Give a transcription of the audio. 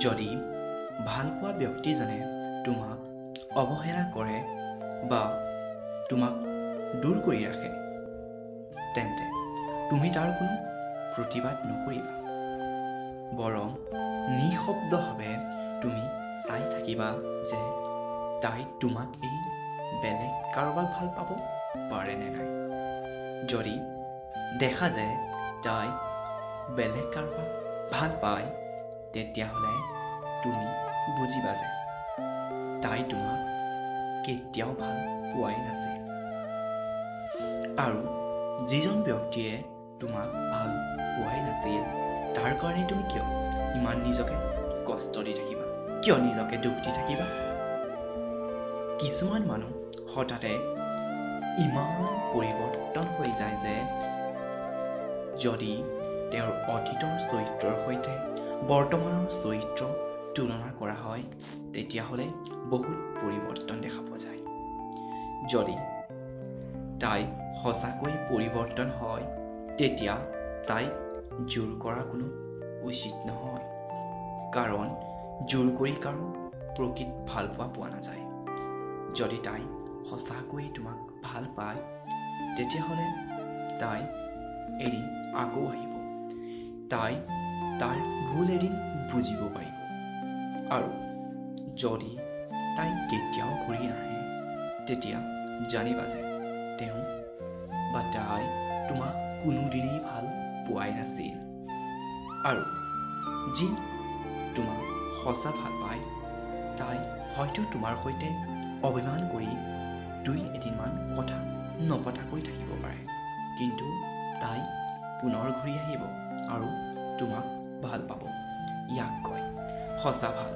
যদি ভালপোৱা ব্যক্তিজনে তোমাক অৱহেলা কৰে বা তোমাক দূৰ কৰি ৰাখে, তেন্তে তুমি তাৰ কোনো প্ৰতিবাদ নকৰিবা, বৰং নিঃশব্দভাৱে তুমি চাই থাকিবা যে তাই তোমাক এই বেলেগ কাৰোবাক ভাল পাব পাৰেনে নাই। যদি দেখা যে তাই বেলেগ কাৰোবাক ভাল পায়, তেতিয়াহ'লে তুমি বুজিবা যে তাই তোমাক কেতিয়াও ভাল পোৱাই নাছিল। আৰু যিজন ব্যক্তিয়ে তোমাক ভাল পোৱাই নাছিল, তাৰ কাৰণে তুমি কিয় ইমান নিজকে কষ্ট দি থাকিবা, কিয় নিজকে দুখ দি থাকিবা? কিছুমান মানুহ হঠাতে ইমান পৰিৱৰ্তন হৈ যায় যে যদি তেওঁৰ অতীতৰ চৰিত্ৰৰ সৈতে বৰ্তমানৰ চৰিত্ৰ তুলনা কৰা হয়, তেতিয়াহ'লে বহুত পৰিৱৰ্তন দেখা পোৱা যায়। যদি তাই সঁচাকৈ পৰিৱৰ্তন হয়, তেতিয়া তাইক জোৰ কৰা কোনো উচিত নহয়, কাৰণ জোৰ কৰি কাৰো প্ৰকৃত ভালপোৱা পোৱা নাযায়। যদি তাই সঁচাকৈয়ে তোমাক ভাল পায়, তেতিয়াহ'লে তাই এদিন আকৌ আহিব। তাই তাৰ ভুল এদিন বুজিব পাৰিব। আৰু যদি তাই কেতিয়াও ঘূৰি নাহে, তেতিয়া জানিবা যে তেওঁ বা তাই তোমাক কোনোদিনেই ভাল পোৱাই নাছিল। আৰু যি তোমাক সঁচা ভাল পায়, তাই হয়তো তোমাৰ সৈতে অভিমান কৰি দুই এদিনমান কথা নপতাকৈ থাকিব পাৰে, কিন্তু তাই পুনৰ ঘূৰি আহিব আৰু তোমাক ভাল পাব। ইয়াক কয় সঁচা ভাল